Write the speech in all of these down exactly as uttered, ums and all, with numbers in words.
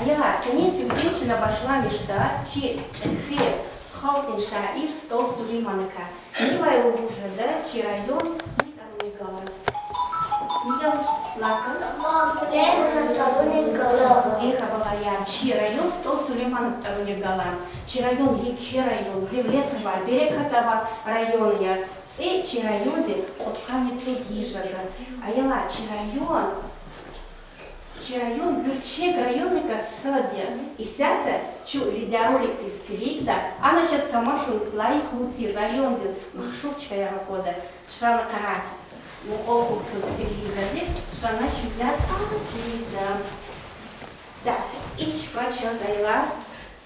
Я, къенин суьгьбет чна башламишда чи чӀехи халкьдин шаир СтӀал Сулейманакай. Мивай лугьуз жеда чи район муьтӀуьгъ галаз. Мивай лугьуз жеда чи район СтӀал Сулейманакай тӀварунихъ галаз. Эхь, балаяр, чи район СтӀал Сулейманакай тӀварунихъ галаз. Чи район еке район, девлет авай, берекат авай район я. ЦӀи чи райондин кьудкъанни цӀуд йис жезва. Аялар, чи район, чи район гуьрчег районрикай сад я. Исятда чун видеороликдиз килигда, ана чаз тамашуниз лайихлу тир райондин машгьур чкаяр аквада. Шрана къарагъ, мукьвал хьухь телевизордик, шрана чун ятӀа килигда. Да, и чка чаз, аялар,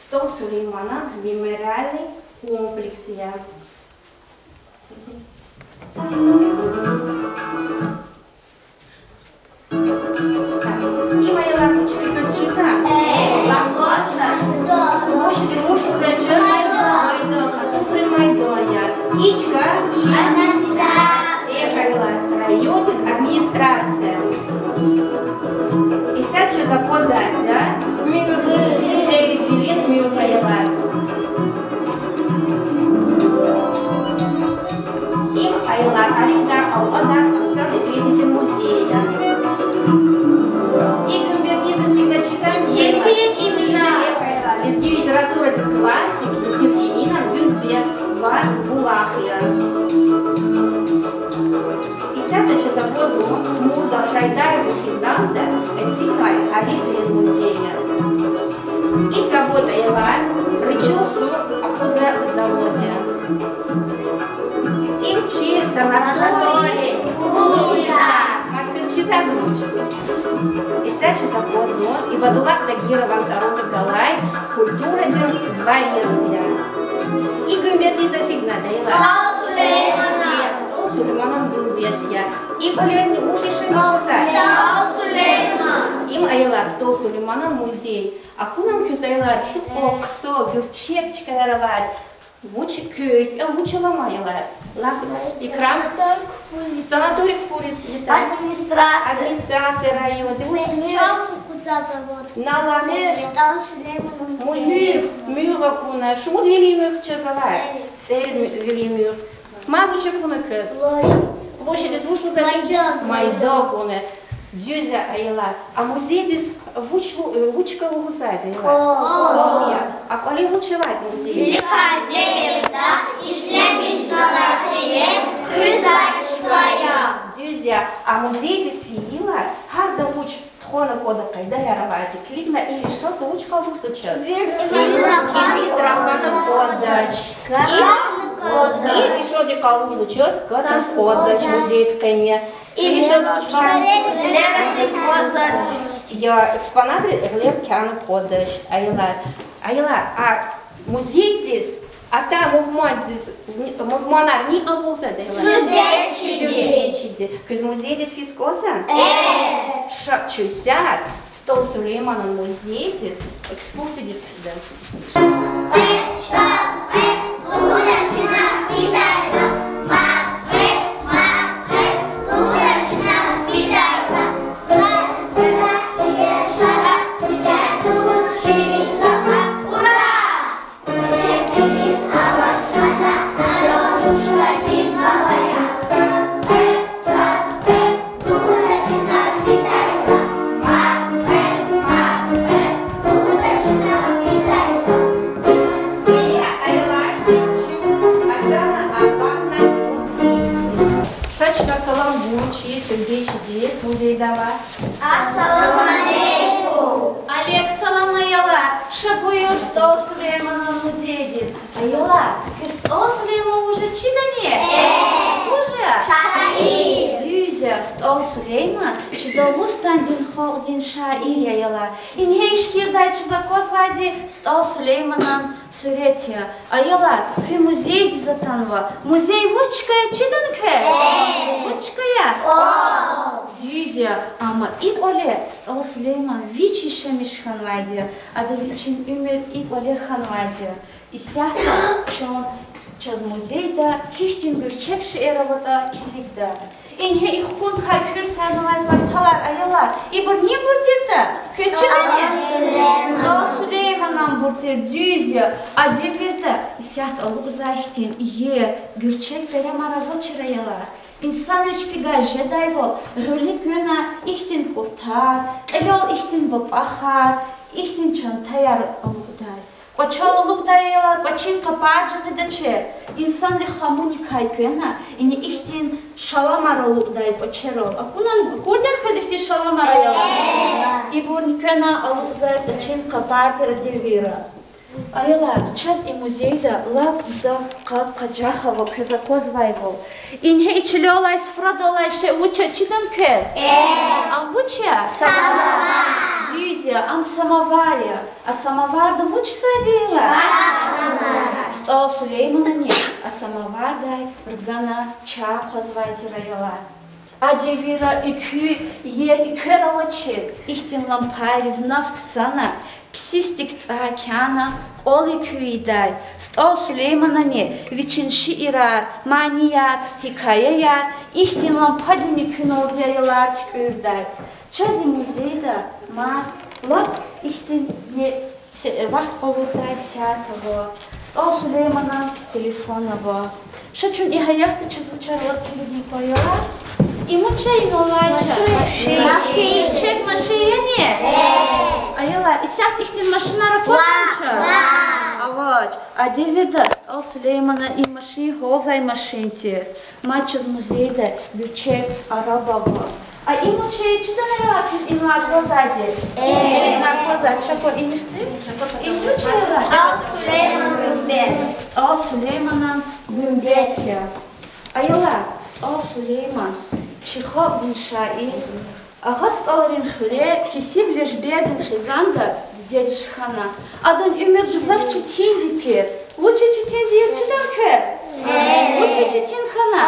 СтӀал Сулейманан мемориальный комплекс я. Им, аялар, вуч квез чизва? Площадь, вуч лугьузва чаз? Майдан, Къасумхуьруьн майдан я. И чка чи, эхь, аялар, райондин администрация. Исятда чаз аквазвайди я муьгъ, цӀерид вилин муьгъ, аялар. Им, аялар, Ариф Алкьвадар Агьсанэфендидин музей я. И гуьмбетдиз эцигна чизва? Етим Эминан. Эхь, аялар, лезги литературадин классик Етим Эминан гуьмбет ва булах я. Исятда чаз аквазва Смурдал Шайдаеван хизанда эцигнавай Гьабибвилин музей я. И завод, аялар, рычагъ акъудзавай завод я. Им чи санаторий. Мад квез чизва вуч? Исятда чаз аквазва Ибадуллагь Тагирован тӀварунихъ галай культурадин дворец я. И гуьмбетдиз эцигнавайди я? СтӀал Сулейманан. Э, СтӀал Сулейманан гуьмбет я. И кӀвале вуж яшамиш жезва? СтӀал Сулейман. Им, аялар, СтӀал Сулейманан музей. Акуна квез, аялар, гьикьван хъсан гуьрчег чкаяр авайди. Вуч куь рикӀел вуч алама, аялар? Лагь, Икрам. Санаторий кпӀур ятӀа. Администрация. Администрация райондин. Вуч? Чал сукъуцӀа завод. Нала. Муьгъ, муьгъ. СтӀал Сулейманан музей. Муьгъ, муьгъ акуна. Шумуд вилин муьгъ чаз авай? ЦӀерид. ЦӀерид вилин муьгъ. Мад вуч акуна квез? Площадь. Площадьдиз вуч лугьузва? Майдан. Майдан акуна. Дуьз я, аялар. А музейдиз вуч лу-, э, вуч чка лугьузвайди я? Кол. Кол я. А кӀвале вуч авайди музейда? Великая Деревня, ишлемишзавай чилер хуьзвай чка я. Дуьз я. А музейдиз фейила, гьарда вуч тухвана кӀвадай къайдаяр авайди килигна, и лишанда вуч къалурзава чаз? Кефир рахана кӀвадач. И лишандик къалурзава чаз ката кӀвадач музейдин къене. И лишанда вуч къалурзава? Я экспонатри гъилер кана кӀвадач, аялар. Аялар, а музейдиз атай мугьмандиз, мугьманар ни авурзавайди я, аялар? Суьгьбетчиди. Суьгьбетчиди. Квез музейдиз физ кӀанзава? Ша чуьсяд СтӀал Сулейманан музейдиз экскурсиядиз фида. Ша чна салам гун чи суьгьбетчидиз, музейда авай. Ассаламу алейкум. Алейкум салам, аялар. Ша буюр СтӀал Сулейманан музейдиз. Аялар, квез СтӀал Сулейман вуж я чидани? Вуж я? Шаир. Дуьз я, СтӀал Сулейман чи Дагъустандин халкьдин шаир я, аялар. Ингье ишкирдай чаз аквазвайди СтӀал Сулейманан сурет я. Аялар, куьн музейдиз атанва. Музей вуч чка я чидани квез? Вуч чка я? Дуьз я, амма и кӀвале СтӀал Сулейман вич яшамиш хьанвайди я, ада вичин уьмуьр и кӀвале хьанвайди я. Исятда чун чаз музейда гьихьтин гуьрчег шейэр аватӀа килигда. Ингье и хкуникай куьрсарнавай парталар, аялар, ибур нинбур тиртӏа, квез чидани? СтӀал Сулеймананбур тир, дуьз я. А девирда исятда алукӀзавай хьтин иер, гуьрчег перемар авачир, аялар. Инсанри чпигай жедайвал гъуьлуьз гвена ихьтин кӀуртар, кьилел ихьтин бапӀахар, ихьтин чантаяр алукӀдай. КӀвачел алукӀдай, аялар, кӀвачин къапар жагъидачир. Инсанри хамуникай гвена ина ихьтин шаламар алукӀдай кӀвачерал. Акуна, акурди я квез ихьтин шаламар, аялар? Ибурни квена алукӀзавай кӀвачин къапар тир а девирда. Аялар, чаз и музейда лап гзаф къаб-къажах ава, квез аквазвайвал. Ингье и чилел алай суфрадал алай шей вуч я, чидани квез? Ам вуч я? Дуьз я, ам самовар я. А самоварда вуч хьанвайди я, аялар? СтӀал Сулейманани а самовардай ругана чай хъвазвай тир, аялар. А девирда и куь-, и куьр авачир, ихьтин лампайриз нафт цана, писисдик цӀай кяна, кӀвал и куь ийидай. СтӀал Сулейманани вичин шиирар, манияр, гьикаяяр ихьтин лампадин куьналди, аялар, туькӀуьрдай. Чаз и музейда мад лап ихьтин вахт къалурдай сят ава, СтӀал Сулейманан телефон ава. Ша чун и гьаятда чаз вучар аватӀа килигин квай, аялар. Им вуч я, инал алай чаз? Машин. Гуьрчег машин яни? Аялар, исятда ихьтин машинар аквазвани чаз? Авач. А девирда СтӀал Сулейманан и машин гьалзавай машин тир. Мад чаз музейда гуьрчег араба ава. А им вуч я, чидани, аялар, квез им аквазвайди? Им аквазвайди, ша кван, им ихьтин. Им вуч я, аялар? СтӀал Сулейманан гуьмбет я. Аялар, СтӀал Сулейман чи халкьдин шаир, Агъа СтӀалрин хуьре, кесиб Лежбердин хизанда дидедиз хьана. Адан уьмуьр гзаф четинди тир. Вучиз четинди я, чидани квез? Вучиз четин хьана?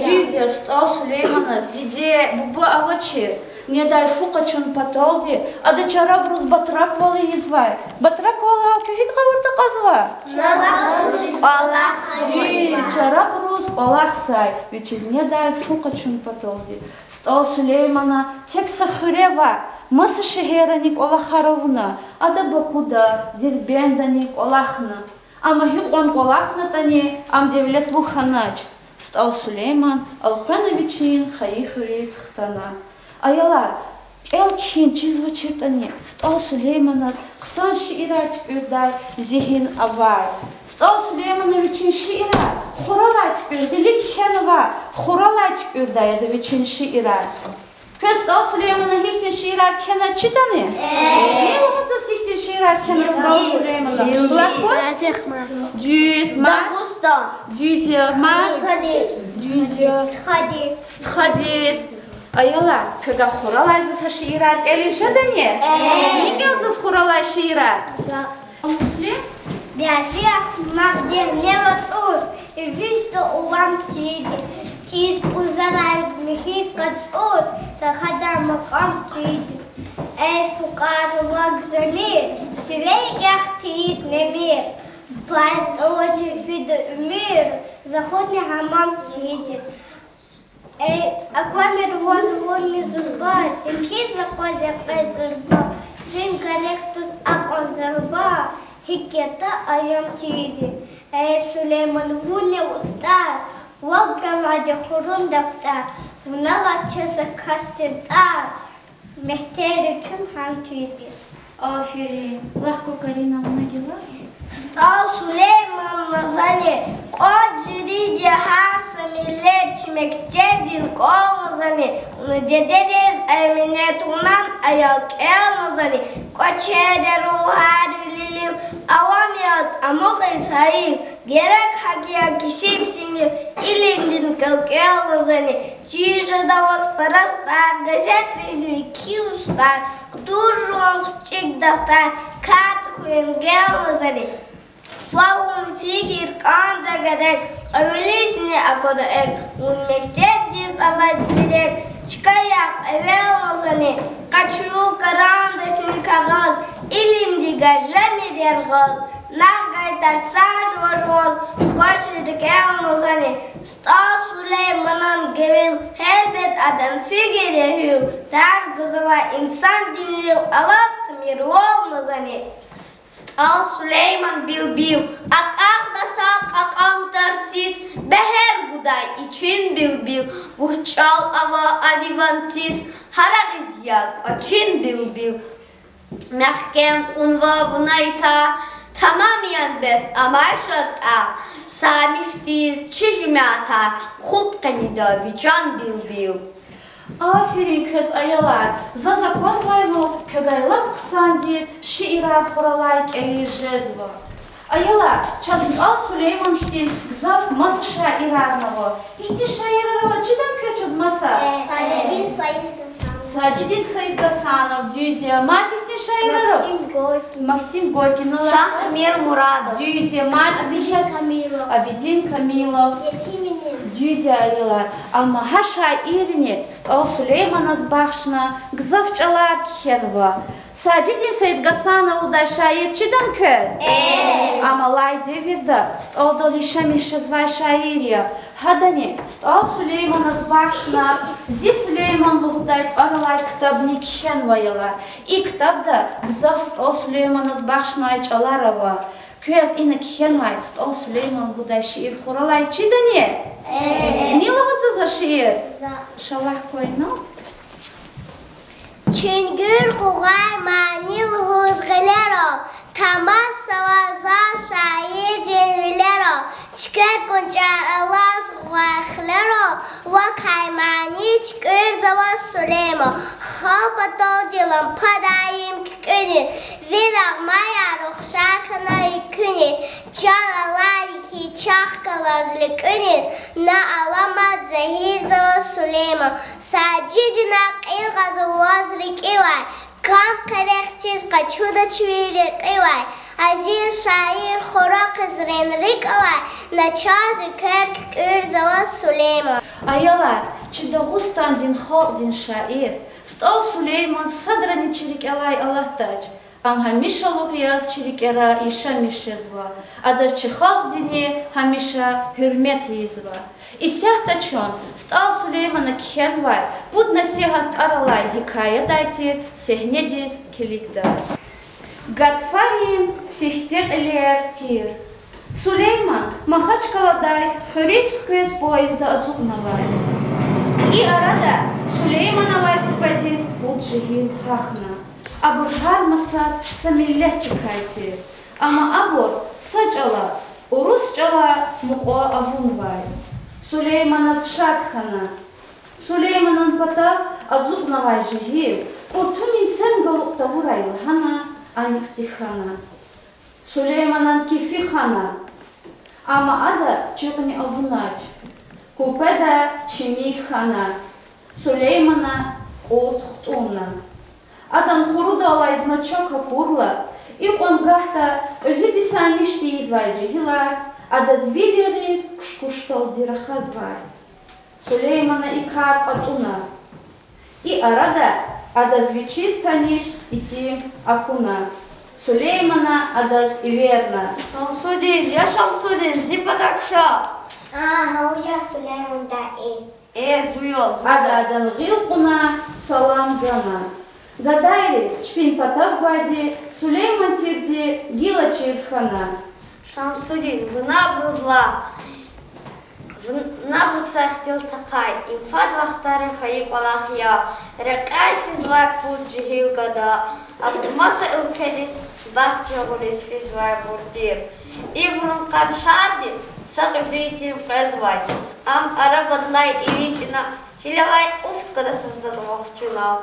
Дуьз я, СтӀал Сулейманаз диде, буба авачир. Недай фу къачун паталди ада чарабуруз батраквал ийизвай. Батраквал гьа куь гьикӀ гъавурда кьазва? Дуьз, чарабуруз кӀвалах яй, вичиз недай фу къачун паталди. СтӀал Сулеймана тек са хуьре ваъ, маса шегьеррани кӀвалахар авуна. Ада Бакуда, Дербентдани кӀвалахна. Амма гьикьван кӀвалахнатӀани, ам девлетлу хьанач. СтӀал Сулейман элкъвена вичин хайи хуьруьз хтана. Аялар, кӀел-кхьин чизвачиртӀани, СтӀал Сулейманаз хъсан шиирар туькӀуьрдай зигьин авай. СтӀал Сулеймана вичин шиирар хуралай туькӀуьр, гъилик кхьенва, хуралай туькӀуьрдай ада вичин шиирар. Квез СтӀал Сулеймана гьихьтин шиирар кхьенвай чидани? Ни лугьуда заз гьихьтин шиирар кхьенвай СтӀал Сулеймана? Лугьуда. Дуьз, ма. Дагъустан. Дуьз я, ма. Мазали. Дуьз я. Стхадиз. Стхадиз. Аялар, квевай хуралай заз са шиирар кӀелиз жедани? Ни кӀелда заз хуралай шиирар? Муслим? Бязи ахмакь дегьнел ацӀуз, вичда улам тийиди, чиз пӀузарай михьиз къацӀуз, рахадай макьам тийиди. Эй фукъар, вак замир, сиве рикӀяй тийиз немир, файз тӀалати фида уьмуьр, за хуьрни гьамам тийиди. Эй, аквамир ваз вунни зурба, сим хьиз акъваз экъечӀ зурба, сим герек туш акьван зарба, гьикӀ ятӀа аям тийиди. Эй Сулейман, вун я устӀар, вал кӀелайди хурун дафтар, вуна лагьай чаз а касдин тӀвар, мехтери чун гьам тийиди. Аферин. Лагь кван, Карина, вуна гила. СтӀал Сулейман Мазали. Кьван жуьреди гьар са миллет чи мектебдин кӀвал Мазали. Вуна дидедиз аманат гъунан аял кӀел Мазали. КӀвачерин руьгьар вилив, авам яз амукьиз гьайиф, герек гьакӀ я кесиб синиф, илимдин кӀвал-кӀел Мазали. Чир жеда ваз пара стӀар, газетризни кхьин устӀар, кутур жуван хчик дафтар, кар тахьуй энгел Мазали. Фагьум, фикир кӀанда герек, кьве вилизни аквада экв, вун мектебдиз алад директ, чка яхъ эвел Мазали, къачу карандашни кагъаз, илимдивай жемир яргъаз. Накь гайи тарсар жува-жуваз хквезвай рикӀел мазани, СтӀал Сулейманан гуьгъуьл, гьелбет, адан фикир я гьуьл, тарс гузвай инсандин вил, алаз тамир вал мазани. СтӀал Сулейман билбил акьахна са кьакьан тарциз, бегьер гудай ичин билбил, вуч чӀал ава а ви ванциз, гьарайиз я кӀвачин билбил. Мягькем кьунва вуна и тар, тамам ян бес амай шартӀар, са мишдиз чи жемятар хупӀ къене ви чан билбил. Аферин квез, аялар, заз аквазвайвал, квевай лап хъсандиз шиирар хуралай кӀелиз жезва. Аялар, чаз СтӀал Сулейман хьтин гзаф маса шаирарни ава. Ихьтин шаирар ава, чидан квез чаз маса? Сажидин Саидгьасанов. Сажидин Саидгьасанов, дуьз я. Мад ихьтин шаирар ава? Максим Горький. Максим Горький, ну ладно. Шагьдемир Мурадов. Дуьз я. Мад ихьтин Абидин ша- Камилов. Абидин Камилов. Етим Эмин. Дуьз я, аялар. Амма гьа шаирни СтӀал Сулейманаз бахшна гзаф чӀалар кхьенва. Сажидин Саидгьасанов лугьудай шаир чидан квез? Амма алай девирда СтӀалдал яшамиш жезвай шаир я. Гьадани СтӀал Сулейманаз бахшна Зи Сулейман лугьудай тӀвар алай ктабни кхьенва, аялар. И ктабда гзаф СтӀал Сулейманаз бахшнавай чӀалар ава. Квез ина кхьенвай СтӀал Сулейман лугьудай шиир хуралай чидани? Ни лугьуда за шиир? Шалагь квайна. Чуьнгуьр къугъвай мани лугьуз гъилерал, тамашзава заз шаирдин вилерал, чуьквер кӀунчӀар алаз къугъвай хилерал, вакай мани туькӀуьрзава Сулейман, халкь паталди лампа даим куькӀуьниз, ви нагъмаяр ухшар хьана экуьниз, чан алайди хьиз чахъ галаз луькӀуьниз, на аламат зегьерзава Сулейман, Сажидина кьил гъазваз рикӀивай, кам къерехдиз къачунач ви рекьивай, азиз шаир, хура къизрин рикӀ авай, на чаз эквер куькӀуьрзава Сулейман. Аялар, чи Дагъустандин халкьдин шаир СтӀал Сулейман садрани чи рикӀелай алатдач. Ам гьамишалугъ яз чи рикӀера яшамиш жезва, адаз чи халкьдини гьамиша гьуьрмет ийизва. Исятда чун СтӀал Сулеймана кхьенвай Пуд насигьат тӀвар алай гьикаядай тир сегьнедиз килигда. Гатфарин сифте кьилер тир. Сулейман Махачкъаладай хуьруьз хквез поездда ацукьнавай. И арада Сулейманавай купедиз пуд жегьил гьахьна. Абур гьар маса са миллетдикай тир. Амма абур са чӀала, урус чӀала мукьва авунвай. Сулейманаз шад хьана. Сулейманан патав ацукьнавай жегьил кӀуртунин цен галукь тавурай лагьана, анихъди хьана. Сулейманан кефи хана, амма ада чуькьни авунач. Купеда чими хьана, Сулеймана кӀурт хтӀунна. Адан хуруда алай значок акурла, икьван гагьда кьуьзуьди са миш тийизвай жегьилар адаз вил ягъиз кушкушдалди рахазвай. Сулеймана и кар кьатӀуна. И арада адаз вичиз таниш итим акуна. Сулеймана адаз эверна: Шамсудин, я Шамсудин, зи патав ша! А, гьа вуж я Сулейман даи? Э, зун я, зун я. Ада адан гъил кьуна, салам гана. Гадайриз чпин патав гвайди Сулейман тирди гила чир хьана. Шамсудин, вун абуруз лагь, вун абуруз са ихтилат ахъай, им фад вахтара хьайи кӀвалах я, рекьяй физвай пуд жегьил гада, абур маса уьлкведиз бахт ягъуниз физвайбур тир. Ибурун къаншардиз са кьуьзуь итим къвезвай, ам араб адлай эвичӀна, чилелай уфт гада са затӀ вахчуна.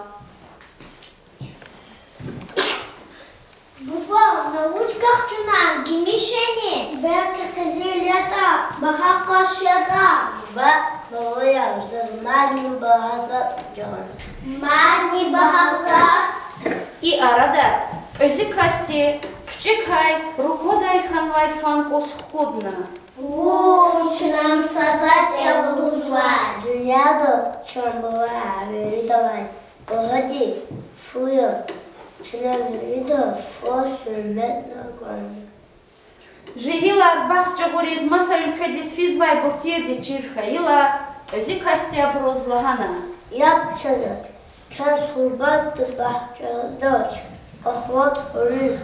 Буба, на вуч гахчунар, гимишани? Белки къизил ятӀа, багьа къаш ятӀа? Буба, балаяр, заз мадни багьа затӀ жагъана. Мадни багьа затӀ? И арада кьуьзуь касди хъуьчӀекай руквадай хьанвай фан кӀус хкудна. Вуч, чна са затӀ я лугьузвай? Дуьньяда чан балаяр виридалай багьади фу я, чна вирида фу-гьуьрметна кӀанда. Жегьилар бахт жагъуриз маса уьлкведиз физвайбур тирди чир хьайила, кьуьзуь касди абуруз лагьана: Яб чаз, чаз гъурбатда бахт чӀарадач, ахват хуьруьз,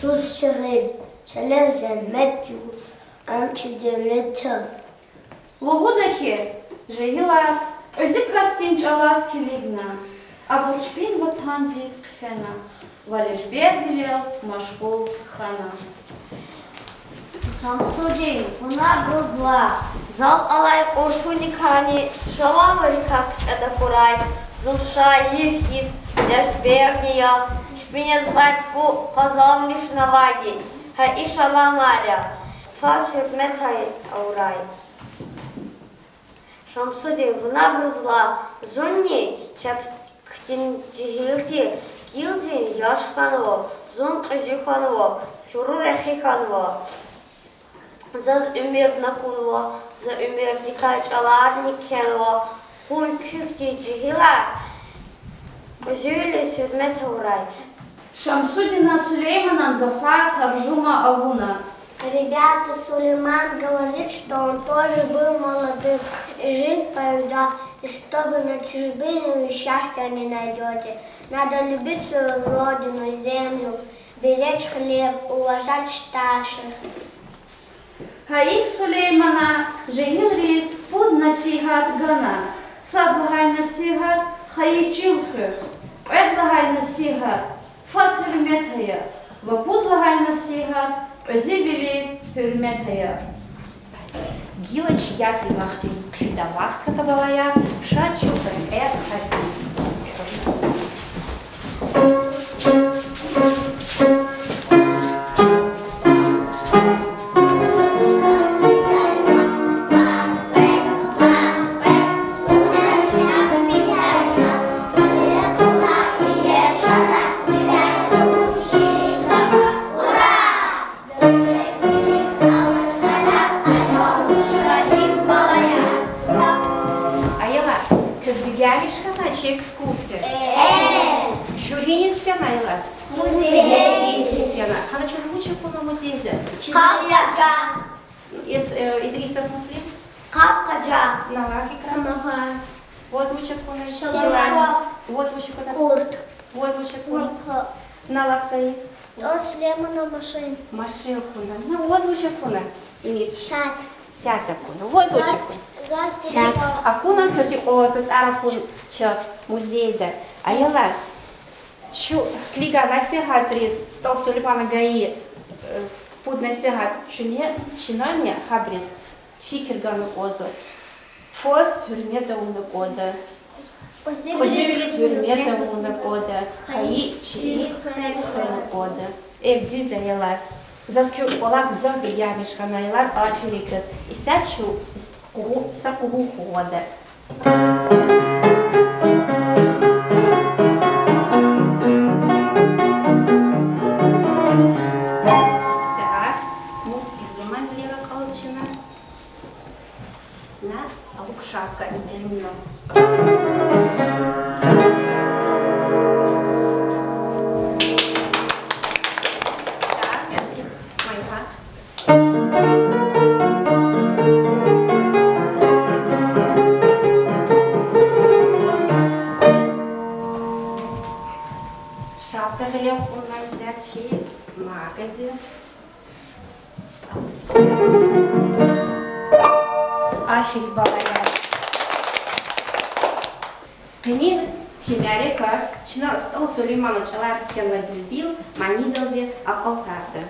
цуз чагъил, чалай зегьмет жугъуз, ам чи девлет я. Лугьуда хьи, жегьилар кьуьзуь касдин чӀалаз килигна, абур чпин ватандиз хъфена ва лежбервилел машгъул хьана. Шамсудин, вун абуруз лагь. Зал алай кьуртӀуникайни шаламрикай кичӀе тахьурай, зун шаир хьиз лежберни я, чпиниз вад фу къазанмишнавайди гьа и шаламар я. Фаз гьуьрмет авурай. Шамсудин, вун абуруз лагь. Зунни чапхтин жегьил тир, гила зун яш хьанва, зун кьуьзуь хьанва, чуру рехи хьанва. Заз уьмуьр акунва, за уьмуьрдикай чӀаларни кхьенва, къуй куь хьтин жегьилар, кьуьзуьвилиз гьуьрмет авурай. Шамсудина Сулейманан гафар таржума авуна. Ребята, Сулейман говорит, что он тоже был молодым и жил в поездах, и чтобы на чужбине вы счастья не найдёте. Надо любить свою родину и землю, беречь хлеб, уважать старших. Гьа икӀ Сулеймана жегьилриз пуд насигьат гана. Сад лагьай насигьат: хайи чил хуьх. Кьвед лагьай насигьат: фаз гьуьрмет ая. Ва пуд лагьай насигьат: кьуьзуьвилиз гьуьрмет ая. Гила чи ясли вахтуниз хъфида вахт хьайитӀа, балаяр, ша чун рекье гьатзава. Аялар, куьн бегенмиш хьанай чи экскурсия? Куьн гьиниз фена, аялар? Музейдиз фена. Гьана чаз вуч акуна музейда? Къапкъажах. Эс, э, Идрисов Муслим? Къапкъажах. Налак икра? Самовар. Ваз вуч акуна? Шаламар. Ваз вуч акуна? Кьурт. Ваз вуч акуна? Налак Саид. СтӀал Сулеймана машин. Машин акуна. Ну, ваз вуч акуна? Сят. Сят акуна. Ваз вуч акуна? Заз сят. Акуна куьн зи кӀвалаз, тӀвар акуна чаз музейда. Аялар, чун килига насигьатриз, СтӀал Сулеймана гайи, э, пуд насигьат чуьне, чна гьабуруз фикир гана кӀанзава. Фаз гьуьрмет авуна кӀанда. Кьуьзуьвилиз гьуьрмет авуна кӀанда. Хайи чилик хвена кӀанда. Эв дуьз, аялар. Заз куь кӀвалах гзаф бегенмиш хьана, аялар, аферин квез. Исятда чун са къугъу, са къугъу къугъвада. Так, Муслима вилер акьалтӀа чна. На, алукӀ шапка, Эмина. Так, Майхат. Шапка гъиле кьуна исятда чи Магадин. Аферин, балаяр. Къенин чи мярекат чна СтӀал Сулейманан чӀалар кхьенвай билбил манидалди акьалтӀарда.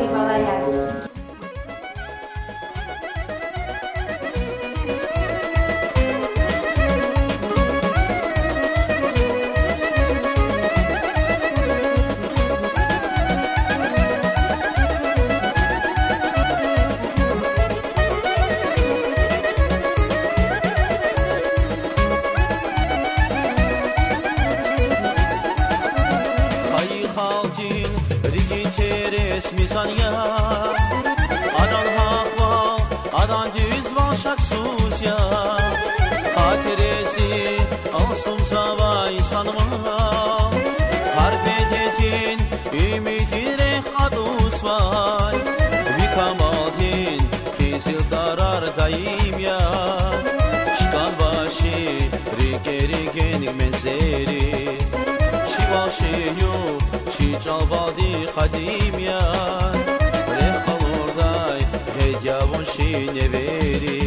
балаяр. Хайи халкьдин рикӀин терез мизан я, адан гьахъвал, адан дуьзвал шаксуз я. А терезди алцумзавай инсанвал, гьар бедедин уьмуьрдин рехъ кьатӀузвай, ви камалдин къизил тарар даим я. Чкан баши рикӀери генг мензери, чи вал, чи югъ, чи чӀалвалди къадим я. Рехъ къалурдай гъед я вун чи невери.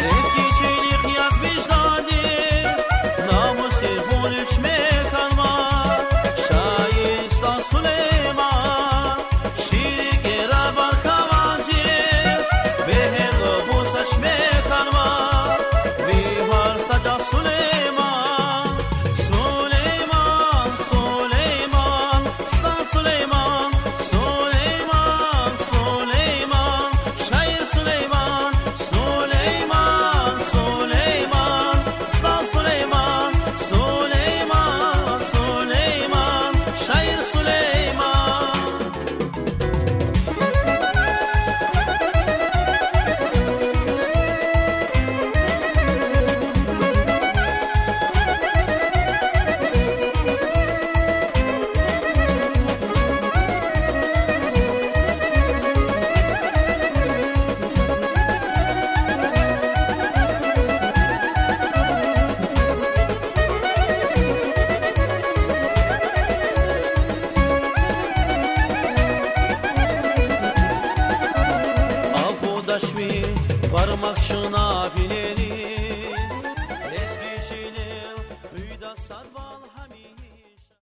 Лезги чилихъ ягъ виждандиз, намусдиз вун илчме хьанва. Шаир СтӀал Сулейман, шиир кӀера баркаванди, бегьер лугьуз сач механва, ви гьар са чӀал Сулейман, Сулейман, Сулейман, СтӀал Сулейман, Сулейман, Сулейман, шаир Сулейман, Сулейман, Сулейман, СтӀал Сулейман, Сулейман, Сулейман, шаир Сулейман. Афудач ви бармак чна вилериз, лезги чилел хуьда садвал гьамиша.